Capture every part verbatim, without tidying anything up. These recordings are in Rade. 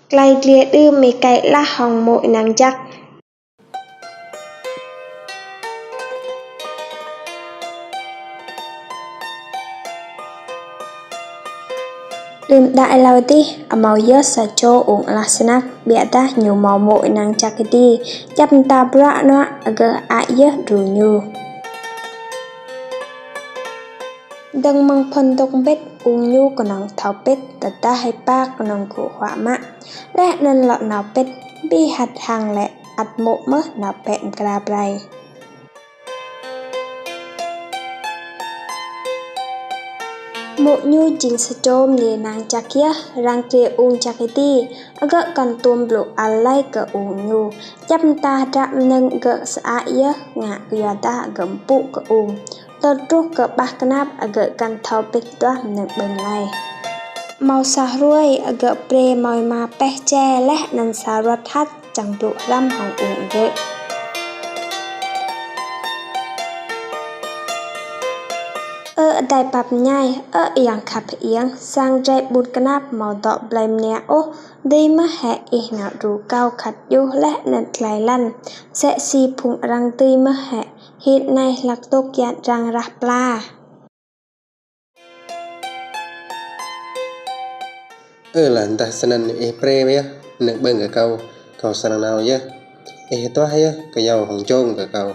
Klei dliê đưm êkei lah hŏng mô̆ ênang jăk. Đưm đă êlâo dih, amâo yơh sa čô ung alah snăk, ƀiădah ñu mâo mô̆ ênang jăk êdi, djăp mta bruă nuă, agơ̆ ăi yơh đru ñu. Dơ̆ng mơ̆ng phŭn dôk mbĭt, ung ñu knŏng thâo pĭt, tơdah êpa knŏng gŭ huă mă. Leh anăn lŏ nao pĭt, bi hăt hăng lĕ ăt mô̆ mơh nao pĕ mkra brei. Mô̆ ñu jing sa čô mniê ênang jăk yơh, răng kriê ung jăk êdi, agơ̆ kăn tuôm blŭ ăl lei kơ ung ñu. Djăp mta hdră mnơ̆ng gơ̆ sơăi yơh ngă kyuadah gơ̆ mpŭ kơ ung. Tơl truh kơ ƀah knap agơ̆ kăn thâo pĭt duah mnơ̆ng ƀơ̆ng lei. Mâo sa hruê agơ̆ brei mâo êma peh čê leh anăn sa ruăt hăt čiăng blŭ hrăm hŏng ung agơ̆. Ơ adei pap mñai, ơ ayŏng khăp hơiêng, sang drei ƀun knap mâo dŏ blei mnia ôh, dưi mơh hĕ ih nao đru kâo khăt djuh leh anăn tlei lăn, msĕ si phung arăng dưi mơh hĕ, hĭn anei hlăk dôk yan arăng rah pla. Ơ lah, dah snăn ih brei yơh mnơ̆ng ƀơ̆ng kơ kâo, kâo srăng nao yơh. Ih duah yơh kyâo hŏng jông kơ kâo.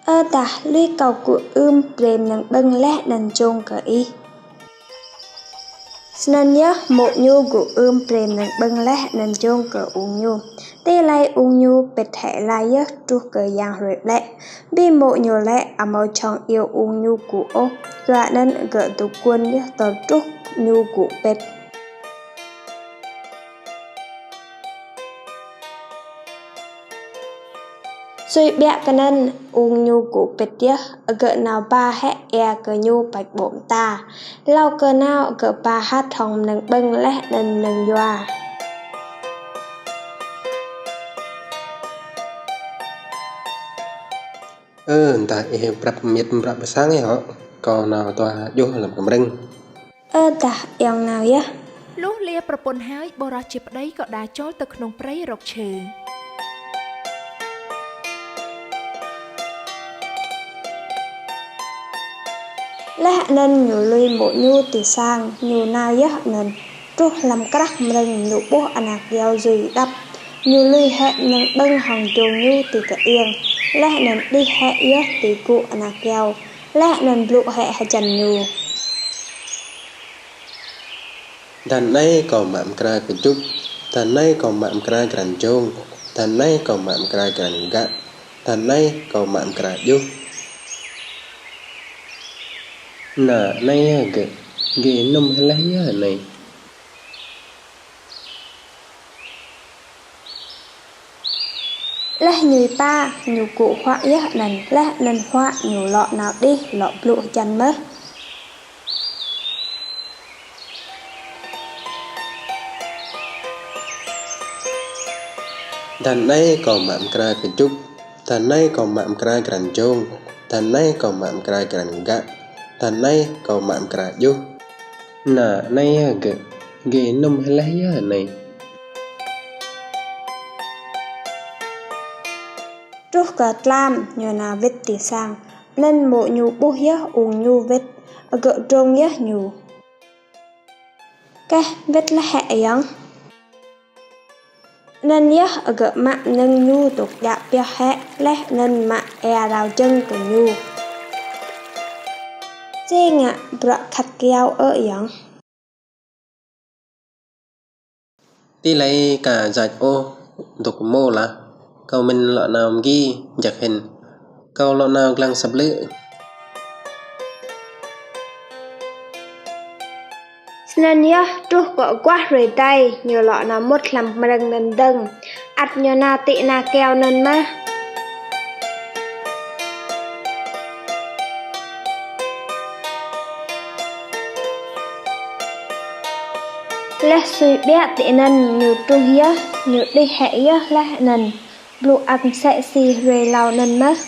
Ơ dah, lui kâo gŭ ưm brei mnơ̆ng ƀơ̆ng leh anăn jông kơ ih. Snăn yơh mô̆ ñu gŭ ưm brei mnơ̆ng ƀơ̆ng leh anăn jông kơ ung ñu. Ti lei ung ñu pĭt hĕ êla yơh truh kơ yang hruê ƀlĕ. Bi mô̆ ñu lĕ amâo jhŏng iêu ung ñu gŭ ôh, kyuanăn gơ̆ dôk guôn yơh tơl truh ñu gŭ pĭt. Sui ƀiă kơ anăn, ung ñu gŭ pĭt yơh, agơ̆ nao ba hĕ êa kơ ñu pač ƀô̆ mta. Êlâo kơ nao, agơ̆ ba hăt hŏng mnơ̆ng ƀơ̆ng leh anăn mnơ̆ng yua. Ơ dah, ih prăp miêt mprăp ƀơ sang ih hŏ, kâo nao duah djuh hlăm kmrơ̆ng. Ơ dah, ayŏng nao yơh. Lu hliê prpŭn hơi, ƀuh roh či pđei kơ đa čôl tơ knông prei rôk čhư. Leh anăn ñu lui mô̆ ñu ti sang, ñu nao yơh anăn. Truh hlăm krah kmrơ̆ng ñu ƀuh ana kyâo dưi đăp. Ñu lui hĕ mnơ̆ng ƀơ̆ng hŏng jông ñu ti kơiêng. Leh anăn đih hĕ yơh ti gŭ ana kyâo. Leh anăn blŭ hĕ hjăn ñu. Dhan anei kâo mă mkra kjŭp, dhan anei kâo mă mkra grăn jông, dhan anei kâo mă mkra grăn gă, dhan anei kâo mă mkra djuh. Nă, anei yơh gơ̆, gơ̆ ênŭm leh yơh anei. Leh ñu êpa, ñu gŭ huă yơh anăn, leh anăn huă ñu lŏ nao đih, lŏ blŭ hjăn mơh. Dhan anei kâo mă mkra kjŭp, dhan anei kâo mă mkra grăn jông, dhan anei kâo mă mkra grăn gă, dhan anei kâo mă mkra djuh. Nă, anei yơh gơ̆, gơ̆ ênŭm leh yơh anei. Truh kơ tlam, ñu nao wĭt ti sang. Anăn mô̆ ñu ƀuh yơh ung ñu wĭt, agơ̆ drông yơh ñu. Keh, wĭt leh hĕ ayŏng? Anăn yơh agơ̆ mă mnơ̆ng ñu dôk djă pioh hĕ, leh anăn mă êa rao jơ̆ng kơ ñu. Si ngă bruă khăt kyâo ơ ayŏng? Ti lei ka jač ôh, dôk mô lah, kâo mĭn lŏ nao mgi, jăk hĭn kâo lŏ nao dlăng sa blư̆. Snăn yơh truh kơ aguah hruê adei, ñu lŏ nao mŭt hlăm kmrơ̆ng anăn dơ̆ng, ăt ñu nao ti ana kyâo anăn mơh. Leh sui ƀiă ti anăn ñu truh yơh, ñu đih hĕ yơh leh anăn blŭ ăt msĕ si hruê êlâo anăn mơh.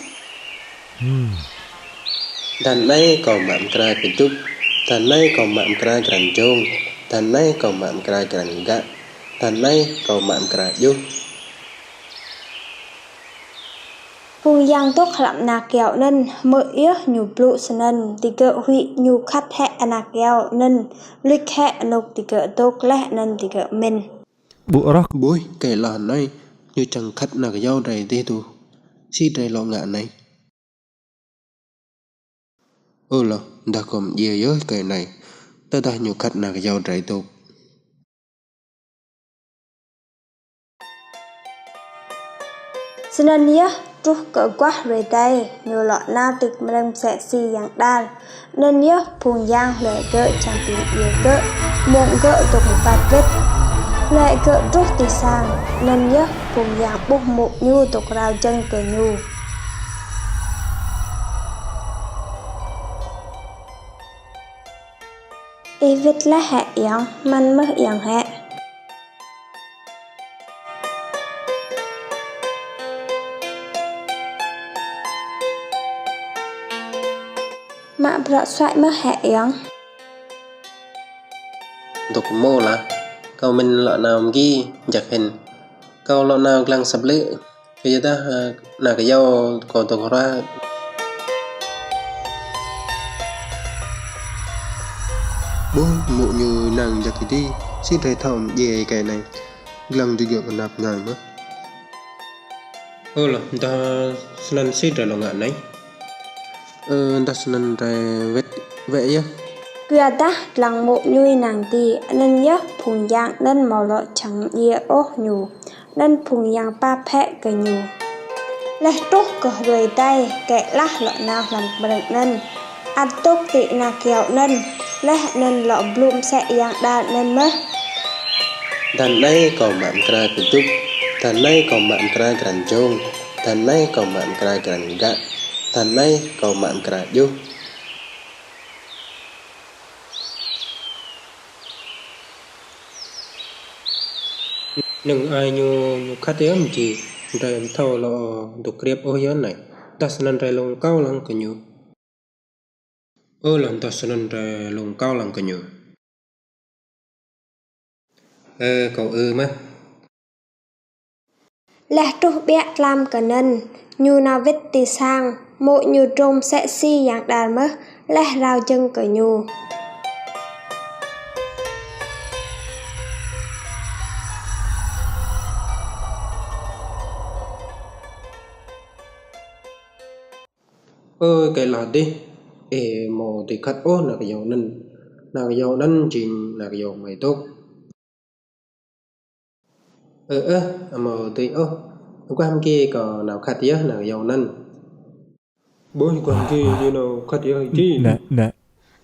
Dhan anei kâo mă mkra kjŭp, dhan anei kâo mă mkra grăn jông, Dhan anei kâo mă mkra grăn gă. Dhan anei kâo mă mkra djuh. Phung yang dôk hlăm ana kyâo anăn hmư̆ yơh ñu blŭ snăn, digơ̆ huĭ ñu khăt hĕ ana kyâo anăn, luč hĕ anôk digơ̆ dôk leh anăn digơ̆ mĭn: Ƀuh roh, ƀuh êkei lŏ anei, ñu čiăng khăt ana kyâo drei dih tŭ. Si drei lŏ ngă anei? Ơ lŏ, dah kâo mdjiê yơh êkei anei, tơdah ñu khăt ana kyâo drei dôk. Snăn yơh truh kơ aguah hruê adei, ñu lŏ nao ti kmrơ̆ng msĕ si yang đar. Anăn yơh phung yang hlue gơ̆ čiăng bi mdjiê gơ̆, mông gơ̆ dôk êbat wĭt. Hlue gơ̆ truh ti sang, anăn yơh phung yang ƀuh mô̆ ñu dôk rao jơ̆ng kơ ñu. Ih wĭt leh hĕ ayŏng, măn mơh ayŏng hĕ? Mă bruă suăi mơh hĕ ayŏng? Dôk mô̆ lah, kâo mĭn lŏ nao mgi, jăk hĭn. Kâo lŏ nao dlăng sa blư̆. Kyuadah, ơ, ana kyâo kâo dôk hrua. Ƀuh mô̆ ñu năng jăk êdi, si drei thâo mdjiê êkei anei. Dlăng digơ̆ knap mñai mơh. Ơ lŏ, dah snăn si drei lŏ ngă anei? Ơ, dah snăn drei wĭt wĕ yơh. Kyuadah dlăng mô̆ ñu năng ti, anăn yơh phung yang anăn amâo lŏ čiăng mdjiê ôh ñu. Anăn phung yang pap hĕ kơ ñu. Leh truh kơ hruê adei, êkei lah lŏ nao hlăm kmrơ̆ng anăn, ăt dôk ti ana kyâo anăn, leh anăn lŏ blŭ msĕ yang đar anăn mơh: Dhan anei kâo mă mkra kdŭp. Dhan anei kâo mă mkra grăn jông. Dhan anei kâo mă mkra grăn gă. Dhan anei kâo mă mkra djuh. Năng ai ñu, ñu khăt yơh mjing, drei amâo thâo lŏ dôk kriêp ôh yơh anei. Dah snăn drei lông kâo lăng kơ ñu. Ơ lŏ, dah snăn drei lông kâo lăng kơ ñu. Ơ, kâo ư mơh. Leh truh ƀiă tlam kơ anăn, ñu nao wĭt ti sang, mô̆ ñu drông msĕ si yang đar mơh, leh rao jơ̆ng kơ ñu. Ơ, êkei lah dih, ih amâo dưi khăt ôh ana kyâo anăn. Ana kyâo anăn jing ana kyâo hmei dôk. Ơ, ơ, amâo dưi ôh. Aguah mgi kâo nao khăt yơh ana kyâo anăn. Ƀuh aguah mgi ñu nao khăt yơh êdi.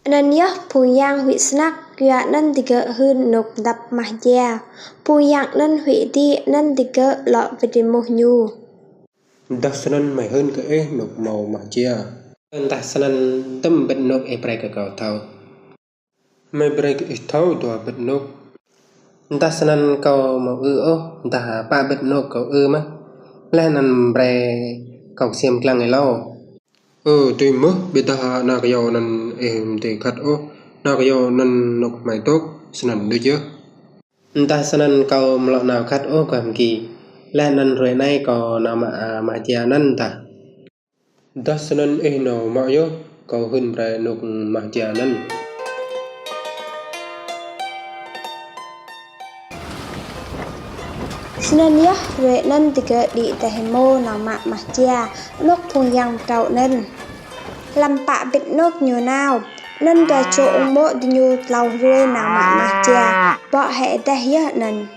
Anăn yơh phung yang huĭ snăk, kyua anăn digơ̆ hưn anôk mdăp mah jia. Phung yang anăn huĭ êdi, anăn digơ̆ lŏ wĭt êmuh ñu: Dah snăn hmei hưn kơ ih anôk mâo mah jia. Dah snăn dŭm bĭt anôk ih brei kơ kâo thâo. Hmei brei kơ ih thâo dua bĭt anôk. Dah snăn kâo amâo ư ôh, dah pă bĭt anôk kâo ư mơh. Leh anăn brei kâo ksiêm dlăng êlâo. Ơ, dưi mơh, ƀiădah ana kyâo anăn ih amâo dưi khăt ôh. Ana kyâo anăn anôk hmei dôk, snăn đuč yơh. Dah snăn kâo amâo lŏ nao khăt ôh aguah mgi. Leh anăn hruê anei kâo nao mă, a, mah jia anăn dah. Dah snăn ih nao mă yơh, kâo hưn brei anôk mah jia anăn. Snăn yơh, hruê anăn digơ̆ đĭ êdeh êmô nao mă mah jia, anôk phung yang mtrâo anăn. Hlăm pă bĭt anôk ñu nao, anăn dua čô ung mô̆ diñu tlâo hruê nao mă mah jia, bŏ hĕ êdeh yơh anăn.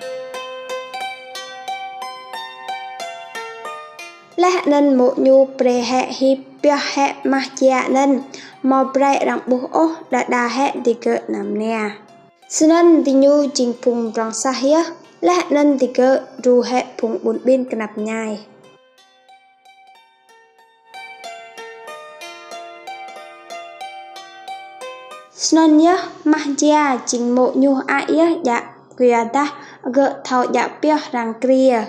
Leh anăn mô̆ ñu brei hĕ hip pioh hĕ mah jia anăn, amâo brei arăng ƀuh ôh, đa đa hĕ digơ̆ nao mnia. Snăn diñu jing phung mdrŏng sah yơh, leh anăn digơ̆ đru hĕ phung ƀun ƀin knap mñai. Snăn yơh, mah jia jing mô̆ ñu hơăi yơh djă, kyuadah gơ̆ thâo djă pioh răng kriê.